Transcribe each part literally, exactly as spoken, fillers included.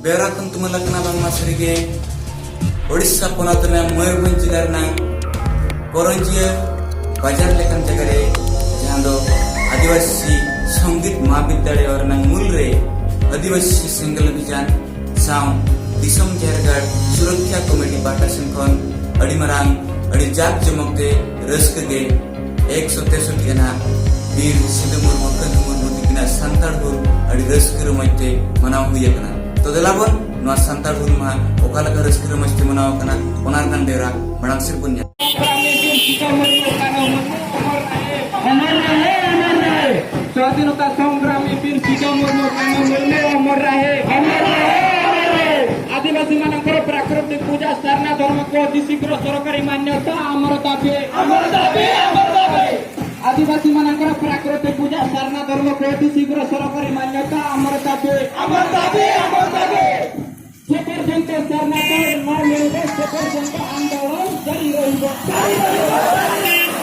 ᱵᱮᱣᱨᱟ ᱠᱷᱚᱱ ᱛᱩᱢᱟᱹᱞ ᱟᱠᱟᱱᱟ ᱵᱟᱝᱢᱟ ᱥᱟᱹᱨᱤᱜᱮ ᱳᱰᱤᱥᱟ ᱯᱚᱱᱚᱛ ᱨᱮᱱᱟᱜ ᱢᱚᱭᱩᱨᱵᱷᱚᱸᱡᱽ ᱡᱮᱞᱟ ᱨᱮᱱᱟᱜ ᱠᱚᱨᱚᱧᱡᱤᱭᱟᱹ ᱵᱟᱡᱟᱨ ᱞᱮᱠᱟᱱ ᱡᱟᱭᱜᱟ ᱨᱮ, ᱡᱟᱦᱟᱸ ᱫᱚ ᱟᱹᱫᱤᱵᱟᱹᱥᱤ ᱥᱚᱝᱜᱤᱛ ᱢᱚᱦᱟᱵᱤᱫᱽᱫᱟᱞᱚᱭ ᱨᱮᱱᱟᱜ ᱢᱩᱞ ᱨᱮ ᱟᱹᱫᱤᱵᱟᱹᱥᱤ ᱥᱮᱸᱜᱮᱞ ᱚᱵᱷᱤᱡᱟᱱ ᱥᱟᱶ ᱫᱤᱥᱚᱢ ᱡᱟᱦᱮᱨ ᱜᱟᱲ ᱥᱩᱨᱚᱠᱷᱟ ᱠᱚᱢᱤᱴᱤ ᱯᱟᱦᱴᱟ ᱥᱮᱱ ᱠᱷᱚᱱ ᱟᱹᱰᱤ ᱢᱟᱨᱟᱝ, ᱟᱹᱰᱤ ᱡᱟᱠ ᱡᱚᱢᱚᱠ ᱛᱮ ᱨᱟᱹᱥᱠᱟᱹ ᱜᱮ ᱮᱠᱥᱚ ᱛᱮᱥᱚᱴᱴᱤ ᱟᱱᱟᱜ ᱵᱤᱨ ᱥᱤᱫᱩ ᱢᱩᱨᱢᱩ, ᱠᱟᱹᱱᱦᱩ ᱢᱩᱨᱢᱩ ᱛᱤᱠᱤᱱᱟᱜ ᱥᱟᱱᱛᱟᱲ ᱦᱩᱞ ᱟᱹᱰᱤ ᱨᱟᱹᱥᱠᱟᱹ ᱨᱚᱢᱚᱡᱽ ᱛᱮ ᱢᱟᱱᱟᱣ ᱦᱩᱭ ᱟᱠᱟᱱᱟ᱾ ᱛᱚ ᱫᱮᱞᱟ ᱵᱚᱱ ᱱᱚᱣᱟ ᱥᱟᱱᱛᱟᱲ ᱦᱩᱞ ᱢᱟᱦᱟ ᱚᱠᱟ ᱞᱮᱠᱟ ᱨᱟᱹᱥᱠᱟᱹ ᱨᱚᱢᱚᱡᱽ ᱛᱮ ᱢᱟᱱᱟᱣ ᱟᱠᱟᱱᱟ, ᱚᱱᱟ ᱨᱮᱱᱟᱜ ᱵᱮᱣᱨᱟ ᱢᱟᱲᱟᱝ ᱥᱮᱫ ᱵᱚᱱ ᱧᱮᱞᱟ᱾ ସ୍ୱାଧୀନତା ସଂଗ୍ରାମୀ ବୀର ସିଦ୍ଧ ମୁର୍ମୁ, କାନୁ ମୁର୍ମୁ ଅମର ରହେ। ଅମର ରହେ, ଅମର ରହେ। ଆଦିବାସୀମାନଙ୍କର ପ୍ରାକୃତିକ ପୂଜା ସାରନା ଧର୍ମକୁ ଅତି ଶୀଘ୍ର ସରକାରୀ ମାନ୍ୟତା ଆମର ଦାବି। ଆମର ଦାବି, ଆମର ଦାବି। ଆଦିବାସୀମାନଙ୍କର ପ୍ରାକୃତିକ ପୂଜା ସାରନା ଧର୍ମକୁ ଅତି ଶୀଘ୍ର ସରକାରୀ ମାନ୍ୟତା ଆମର ଦାବି। ଆମର ଦାବି, ଆମର ଦାବି। ଯେ ପର୍ଯ୍ୟନ୍ତ ସାରନା କାର୍ଡ ନ ମିଳିବ, ସେ ପର୍ଯ୍ୟନ୍ତ ଆନ୍ଦୋଳନ ଜାରି ରହିବ। ଜାରି ରହିବ, ଜାରି ରହିବ।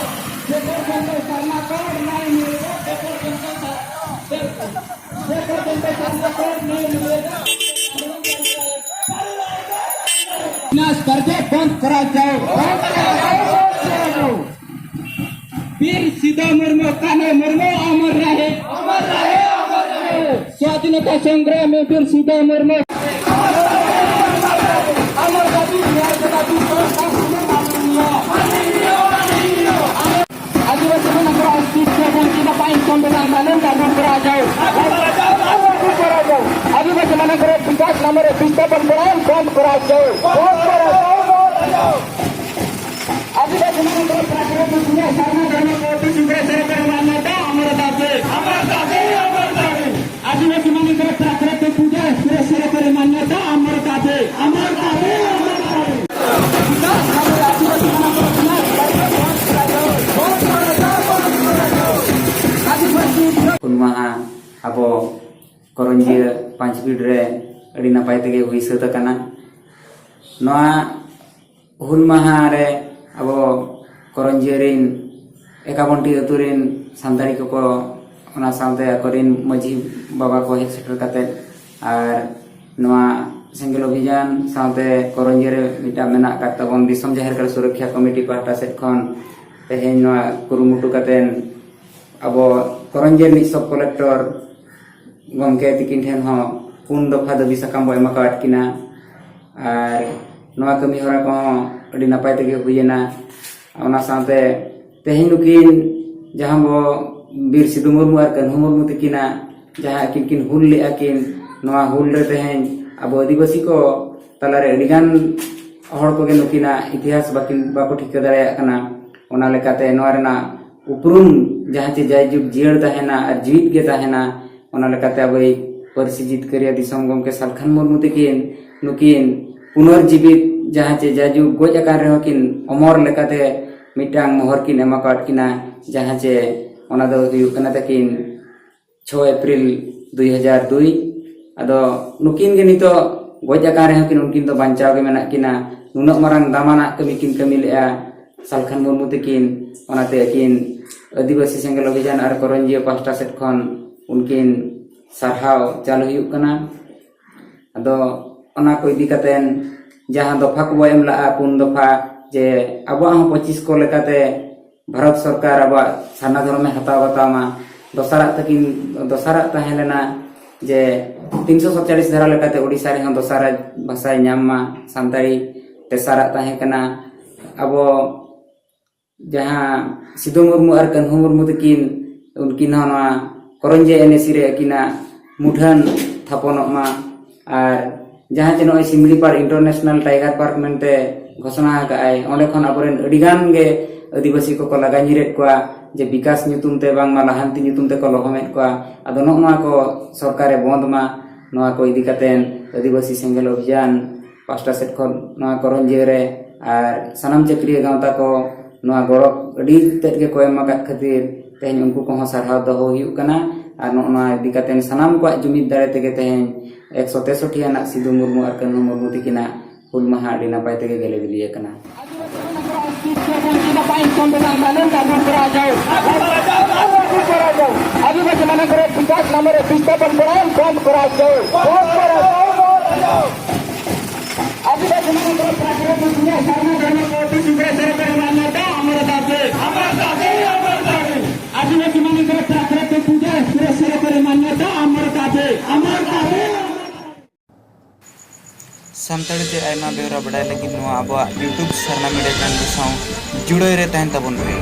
ଯେ ପର୍ଯ୍ୟନ୍ତ ସାରନା କାର୍ଡ ନ ମିଳିବ, ସେ ପର୍ଯ୍ୟନ୍ତ ସା-, ଯେ, ଯେ ପର୍ଯ୍ୟନ୍ତ ସାରନା କାର୍ଡ ନ ମିଳିବ, ବିନାଶ କାର୍ଯ୍ୟ ବନ୍ଦ କରାଯାଉ। ବନ୍ଦ କରାଯାଉ, ବନ୍ଦ କରାଯାଉ। ବୀର ସିଦ୍ଧ ମୁର୍ମୁ, କାନୁ ମୁର୍ମୁ ଅମର ରହେ। ଅମର ରହେ, ଅମର ରହେ। ସ୍ୱାଧୀନତା ସଂଗ୍ରାମୀ ବୀର ସିଦ୍ଧ ମୁର୍ମୁ। ଆମର ଦାବି, ନ୍ୟାୟ ଦାବି, ମାନନୀୟ। ଆଦିବାସୀମାନଙ୍କର ଅସ୍ତିତ୍ୱ ବଞ୍ଚିବା ପାଇଁ ସମ୍ବିଧାନ କାନୁନ ଲାଗୁ କରାଯାଉ। ଆଦିବାସୀମାନଙ୍କର ବିକାଶ ନାମରେ ବିଜ୍ଞାପନ ବନ୍ଦ କରାଯାଉ। ବନ୍ଦ କରାଯାଉ। ଆଦିବାସୀମାନଙ୍କର ପ୍ରାକୃତିକ ପୂଜା ସାରନା ଧର୍ମକୁ ଅତି ଶୀଘ୍ର ସରକାରୀ ମାନ୍ୟତା ଆମର ଦାବି। ଆମର ଦାବି, ଆମର ଦାବି। ଆଦିବାସୀମାନଙ୍କର ପ୍ରାକୃତିକ ପୂଜା ଶୀଘ୍ର ସରକାରୀ ମାନ୍ୟତା ଆମର ଦାବି। ଆମର ଦାବି, ଆମର ଦାବି। ବିକାଶ ଭାବରେ ଆଦିବାସୀମାନଙ୍କର ବିନାଶ କରିବା ବନ୍ଦ କରାଯାଉ। ବନ୍ଦ କରାଯାଉ, ବନ୍ଦ କରାଯାଉ। ᱟᱹᱫᱤᱵᱟᱹᱥᱤ ᱦᱩᱞ ᱢᱟᱦᱟ ᱟᱵᱚ ᱠᱚᱨᱚᱧᱡᱤᱭᱟᱹ ᱯᱟᱸᱪ ᱵᱤᱰ ᱨᱮ ᱟᱹᱰᱤ ᱱᱟᱯᱟᱭ ᱛᱮᱜᱮ ᱦᱩᱭ ᱥᱟᱹᱛ ᱟᱠᱟᱱᱟ᱾ ᱱᱚᱣᱟ ᱦᱩᱞ ᱢᱟᱦᱟ ᱨᱮ ᱟᱵᱚ ᱠᱚᱨᱚᱧᱡᱤᱭᱟᱹ ᱨᱤᱱ ᱮᱠᱟᱵᱚᱱᱴᱤ ᱟᱹᱛᱩ ᱨᱤᱱ ᱥᱟᱱᱛᱟᱲᱤ ᱠᱚᱠᱚ, ᱚᱱᱟ ᱥᱟᱶᱛᱮ ᱟᱠᱚᱨᱤᱱ ᱢᱟᱹᱡᱷᱤ ᱵᱟᱵᱟ ᱠᱚ ᱦᱮᱡ ᱥᱮᱴᱮᱨ ᱠᱟᱛᱮ ᱟᱨ ᱱᱚᱣᱟ ᱥᱮᱸᱜᱮᱞ ᱚᱵᱷᱤᱡᱟᱱ ᱥᱟᱶᱛᱮ ᱠᱚᱨᱚᱧᱡᱤ ᱨᱮ ᱢᱤᱫᱴᱟᱝ ᱢᱮᱱᱟᱜ ᱟᱠᱟᱫ ᱛᱟᱵᱚᱱ ᱫᱤᱥᱚᱢ ᱡᱟᱦᱮᱨ ᱜᱟᱲ ᱥᱩᱨᱚᱠᱷᱟ ᱠᱚᱢᱤᱴᱤ ᱯᱟᱦᱴᱟ ᱥᱮᱫ ᱠᱷᱚᱱ ᱛᱮᱦᱮᱧ ᱱᱚᱣᱟ ᱠᱩᱨᱩᱢᱩᱴᱩ ᱠᱟᱛᱮᱱ ᱟᱵᱚ ᱠᱚᱨᱚᱧᱡᱤ ᱨᱤᱱᱤᱡ ᱥᱚᱵ ᱠᱚᱞᱮᱠᱴᱚᱨ ᱜᱚᱢᱠᱮ ᱛᱤᱠᱤᱱ ᱴᱷᱮᱱ ᱦᱚᱸ ᱯᱩᱱ ᱫᱚᱯᱷᱟ ᱫᱟᱹᱵᱤ ᱥᱟᱠᱟᱢ ᱵᱚ ᱮᱢ ᱟᱠᱟᱫ ᱠᱤᱱᱟ᱾ ᱟᱨ ᱱᱚᱣᱟ ᱠᱟᱹᱢᱤ ᱦᱚᱨᱟ ᱠᱚᱦᱚᱸ ᱟᱹᱰᱤ ᱱᱟᱯᱟᱭ ᱛᱮᱜᱮ ᱦᱩᱭᱮᱱᱟ᱾ ᱚᱱᱟ ᱥᱟᱶᱛᱮ ᱛᱮᱦᱮᱧ ᱱᱩᱠᱤᱱ ᱡᱟᱦᱟᱸ ᱵᱚ ᱵᱤᱨ ᱥᱤᱫᱩ ᱢᱩᱨᱢᱩ ᱟᱨ ᱠᱟᱹᱱᱦᱩ ᱢᱩᱨᱢᱩ ᱛᱤᱠᱤᱱᱟᱜ ᱡᱟᱦᱟᱸ ᱟᱹᱠᱤᱱ ᱠᱤᱱ ᱦᱩᱞ ᱞᱮᱫᱼᱟ ᱠᱤᱱ, ᱱᱚᱣᱟ ᱦᱩᱞ ᱨᱮ ᱛᱮᱦᱮᱧ ᱟᱵᱚ ᱟᱹᱫᱤᱵᱟᱹᱥᱤ ᱠᱚ ᱛᱟᱞᱟᱨᱮ ᱟᱹᱰᱤᱜᱟᱱ ᱦᱚᱲ ᱠᱚᱜᱮ ᱱᱩᱠᱤᱱᱟᱜ ᱤᱛᱤᱦᱟᱥ ᱵᱟᱹᱠᱤᱱ, ᱵᱟᱠᱚ ᱴᱷᱤᱠᱟᱹ ᱫᱟᱲᱮᱭᱟᱜ ᱠᱟᱱᱟ᱾ ᱚᱱᱟ ᱞᱮᱠᱟᱛᱮ ᱱᱚᱣᱟ ᱨᱮᱱᱟᱜ ᱩᱯᱨᱩᱢ ᱡᱟᱦᱟᱸ ᱪᱮ ᱡᱟᱭᱡᱩᱜᱽ ᱡᱤᱭᱟᱹᱲ ᱛᱟᱦᱮᱱᱟ ᱟᱨ ᱡᱤᱣᱤᱫ ᱜᱮ ᱛᱟᱦᱮᱱᱟ, ᱚᱱᱟ ᱞᱮᱠᱟᱛᱮ ᱟᱵᱚᱭᱤᱡ ᱯᱟᱹᱨᱥᱤ ᱡᱤᱛᱠᱟᱹᱨᱤᱭᱟᱹ ᱫᱤᱥᱚᱢ ᱜᱚᱢᱠᱮ ᱥᱟᱞᱠᱷᱟᱱ ᱢᱩᱨᱢᱩ ᱛᱤᱠᱤᱱ ᱱᱩᱠᱤᱱ ᱯᱩᱱᱚᱨᱡᱤᱵᱤᱛ ᱡᱟᱦᱟᱸ ᱪᱮ ᱡᱟᱭᱡᱩᱜᱽ ᱜᱚᱡ ᱟᱠᱟᱱ ᱨᱮᱦᱚᱸ ᱠᱤᱱ ᱚᱢᱚᱨ ᱞᱮᱠᱟᱛᱮ ᱢᱤᱫᱴᱟᱝ ᱢᱚᱦᱚᱨ ᱠᱤᱱ ᱮᱢ ᱟᱠᱟᱫ ᱠᱤᱱᱟ, ᱡᱟᱦᱟᱸ ᱪᱮ ᱚᱱᱟ ᱫᱚ ᱦᱩᱭᱩᱜ ᱠᱟᱱᱟ ᱛᱟᱹᱠᱤᱱ ᱪᱷᱚᱭ ᱮᱯᱨᱤᱞ ᱫᱩᱭ ᱦᱟᱡᱟᱨ ᱫᱩᱭ᱾ ᱟᱫᱚ ᱱᱩᱠᱤᱱ ᱜᱮ ᱱᱤᱛᱚᱜ ᱜᱚᱡ ᱟᱠᱟᱱ ᱨᱮᱦᱚᱸ ᱠᱤᱱ, ᱩᱱᱠᱤᱱ ᱫᱚ ᱵᱟᱧᱪᱟᱣ ᱜᱮ ᱢᱮᱱᱟᱜ ᱠᱤᱱᱟ᱾ ᱱᱩᱱᱟᱹᱜ ᱢᱟᱨᱟᱝ ᱫᱟᱢᱟᱱᱟᱜ ᱠᱟᱹᱢᱤ ᱠᱤᱱ ᱠᱟᱹᱢᱤ ᱞᱮᱜᱼᱟ ᱥᱟᱞᱠᱷᱟᱱ ᱢᱩᱨᱢᱩ ᱛᱤᱠᱤᱱ᱾ ᱚᱱᱟᱛᱮ ᱟᱹᱠᱤᱱ ᱟᱹᱫᱤᱵᱟᱹᱥᱤ ᱥᱮᱸᱜᱮᱞ ᱚᱵᱷᱤᱡᱟᱱ ᱟᱨ ᱠᱚᱨᱚᱧᱡᱤᱭᱟᱹ ᱯᱟᱦᱴᱟ ᱥᱮᱫ ᱠᱷᱚᱱ ᱩᱱᱠᱤᱱ ᱥᱟᱨᱦᱟᱣ ᱪᱟᱞ ᱦᱩᱭᱩᱜ ᱠᱟᱱᱟ᱾ ᱟᱫᱚ ᱚᱱᱟ ᱠᱚ ᱤᱫᱤ ᱠᱟᱛᱮᱱ ᱡᱟᱦᱟᱸ ᱫᱚᱯᱷᱟ ᱠᱚᱵᱚ ᱮᱢ ᱞᱟᱜᱼᱟ, ᱯᱩᱱ ᱫᱚᱯᱷᱟ, ᱡᱮ ᱟᱵᱚᱣᱟᱜ ᱦᱚᱸ ᱯᱚᱸᱪᱤᱥ ᱠᱚ ᱞᱮᱠᱟᱛᱮ ᱵᱷᱟᱨᱚᱛ ᱥᱚᱨᱠᱟᱨ ᱟᱵᱚᱣᱟᱜ ᱥᱟᱨᱱᱟ ᱫᱷᱚᱨᱚᱢᱮ ᱦᱟᱛᱟᱣ ᱵᱟᱛᱟᱣ ᱢᱟ᱾ ᱫᱚᱥᱟᱨᱟᱜ ᱛᱟᱹᱠᱤᱱ, ᱫᱚᱥᱟᱨᱟᱜ ᱛᱟᱦᱮᱸ ᱞᱮᱱᱟ ᱡᱮ ᱛᱤᱱᱥᱚ ᱥᱟᱛᱪᱟᱞᱤᱥ ᱫᱷᱟᱨᱟ ᱞᱮᱠᱟᱛᱮ ᱳᱰᱤᱥᱟ ᱨᱮᱦᱚᱸ ᱫᱚᱥᱟᱨ ᱨᱟᱡᱽ ᱵᱷᱟᱥᱟᱭ ᱧᱟᱢ ᱢᱟ ᱥᱟᱱᱛᱟᱲᱤ᱾ ᱛᱮᱥᱟᱨᱟᱜ ᱛᱟᱦᱮᱸ ᱠᱟᱱᱟ ᱟᱵᱚ ᱡᱟᱦᱟᱸ ᱥᱤᱫᱩ ᱢᱩᱨᱢᱩ ᱟᱨ ᱠᱟᱹᱱᱦᱩ ᱢᱩᱨᱢᱩ ᱛᱟᱹᱠᱤᱱ, ᱩᱱᱠᱤᱱ ᱦᱚᱸ ᱱᱚᱣᱟ ᱠᱚᱨᱚᱧᱡᱤᱭᱟᱹ ᱮᱱ ᱮ ᱥᱤ ᱨᱮ ᱟᱹᱠᱤᱱᱟᱜ ᱢᱩᱴᱷᱟᱹᱱ ᱛᱷᱟᱯᱚᱱᱚᱜ ᱢᱟ᱾ ᱟᱨ ᱡᱟᱦᱟᱸ ᱡᱮ ᱱᱚᱜᱼᱚᱭ ᱥᱤᱢᱞᱤᱯᱟᱞ ᱤᱱᱴᱟᱨᱱᱮᱥᱱᱟᱞ ᱴᱟᱭᱜᱟᱨ ᱯᱟᱨᱠ ᱢᱮᱱᱛᱮ ᱜᱷᱳᱥᱚᱱᱟ ᱟᱠᱟᱫ ᱟᱭ, ᱚᱸᱰᱮ ᱠᱷᱚᱱ ᱟᱵᱚᱨᱮᱱ ᱟᱹᱰᱤᱜᱟᱱ ᱜᱮ ᱟᱹᱫᱤᱵᱟᱹᱥᱤ ᱠᱚᱠᱚ ᱞᱟᱜᱟ ᱧᱤᱨᱮᱫ ᱠᱚᱣᱟ, ᱡᱮ ᱵᱤᱠᱟᱥ ᱧᱩᱛᱩᱢ ᱛᱮ ᱵᱟᱝᱢᱟ ᱞᱟᱦᱟᱱᱛᱤ ᱧᱩᱛᱩᱢ ᱛᱮᱠᱚ ᱞᱚᱦᱚᱢᱮᱫ ᱠᱚᱣᱟ᱾ ᱟᱫᱚ ᱱᱚᱜᱼᱚ ᱱᱚᱣᱟ ᱠᱚ ᱥᱚᱨᱠᱟᱨᱮ ᱵᱚᱱᱫ ᱢᱟ, ᱱᱚᱣᱟ ᱠᱚ ᱤᱫᱤ ᱠᱟᱛᱮ ᱟᱹᱫᱤᱵᱟᱹᱥᱤ ᱥᱮᱸᱜᱮᱞ ᱚᱵᱷᱤᱡᱟᱱ ᱯᱟᱥᱴᱟ ᱥᱮᱫ ᱠᱷᱚᱱ ᱱᱚᱣᱟ ᱠᱚᱨᱚᱧᱡᱤᱭᱟᱹ ᱨᱮ ᱟᱨ ᱥᱟᱱᱟᱢ ᱪᱟᱹᱠᱨᱤᱭᱟᱹ ᱜᱟᱶᱛᱟ ᱠᱚ ᱱᱚᱣᱟ ᱜᱚᱲᱚ ᱟᱹᱰᱤ ᱛᱮᱫ ᱜᱮᱠᱚ ᱮᱢ ᱟᱠᱟᱫ ᱠᱷᱟᱹᱛᱤᱨ ᱛᱮᱦᱮᱧ ᱩᱱᱠᱩ ᱠᱚᱦᱚᱸ ᱥᱟᱨᱦᱟᱣ ᱫᱚᱦᱚ ᱦᱩᱭᱩᱜ ᱠᱟᱱᱟ᱾ ᱟᱨ ᱱᱚᱜᱼᱚ ᱱᱚᱣᱟ ᱤᱫᱤ ᱠᱟᱛᱮ ᱥᱟᱱᱟᱢ ᱠᱚᱣᱟᱜ ᱡᱩᱢᱤᱫ ᱫᱟᱲᱮ ᱛᱮᱜᱮ ᱛᱮᱦᱮᱧ ᱮᱠᱥᱚ ᱛᱮᱥᱚᱴᱴᱤ ᱟᱱᱟᱜ ᱥᱤᱫᱩ ᱢᱩᱨᱢᱩ ᱟᱨ ᱠᱟᱹᱱᱦᱩ ᱢᱩᱨᱢᱩ ᱛᱤᱠᱤᱱᱟᱜ ᱦᱩᱞ ᱢᱟᱦᱟ ᱟᱹᱰᱤ ᱱᱟᱯᱟᱭ ᱛᱮᱜᱮ ᱜᱮᱞᱮ ᱵᱤᱞᱤ ᱟᱠᱟᱱᱟ᱾ ᱟᱹᱫᱤᱵᱟᱹᱥᱤ ᱢᱟᱱᱟᱝ ᱠᱚᱨᱮ ᱵᱤᱠᱟᱥ ᱱᱟᱢᱮ ᱨᱮ ᱵᱤᱥᱛᱷᱟᱯᱚᱱ ᱠᱚᱨᱟᱣ ᱵᱚᱱᱫ ᱠᱚᱨᱟᱣ ᱡᱟᱹᱨᱩᱲ᱾ ᱵᱚᱱᱫ ᱠᱚᱨᱟᱣ ᱡᱟᱹᱨᱩᱲ᱾ ᱟᱹᱫᱤᱵᱟᱹᱥᱤ ᱢᱟᱱᱤᱠ ᱯᱨᱟᱠᱨᱤᱛᱤᱠ ᱯᱩᱡᱟ ᱥᱟᱨᱱᱟ ᱫᱷᱚᱨᱢ ᱠᱚ ᱚᱛᱤ ᱥᱤᱜᱽᱨᱚ ᱥᱮᱨᱮᱯᱮ ᱨᱮᱱᱟᱜ ᱱᱮᱛᱟ ᱚᱢᱚᱨ ᱫᱟᱥ᱾ ᱟᱹᱫᱤᱵᱟᱹᱥᱤ ᱢᱟᱱᱤᱠ ᱯᱨᱟᱠᱨᱤᱛᱤᱠ ᱯᱩᱡᱟ ᱥᱤᱜᱽᱨᱚ ᱥᱮᱨᱮᱯᱮ ᱨᱮᱱᱟᱜ ᱱᱮᱛᱟ ᱚᱢᱚᱨ ᱫᱟᱥ᱾ ᱥᱟᱱᱛᱟᱲᱤ ᱛᱮ ᱟᱭᱢᱟ ᱵᱮᱣᱨᱟ ᱵᱟᱰᱟᱭ ᱞᱟᱹᱜᱤᱫ ᱱᱚᱣᱟ ᱟᱵᱚᱣᱟᱜ YouTube ᱥᱟᱨᱱᱟ ᱢᱤᱰᱤᱭᱟ ᱪᱮᱱᱮᱞ ᱥᱟᱶ ᱡᱩᱲᱟᱹᱣ ᱨᱮ ᱛᱟᱦᱮᱱ ᱛᱟᱵᱚᱱ ᱯᱮ᱾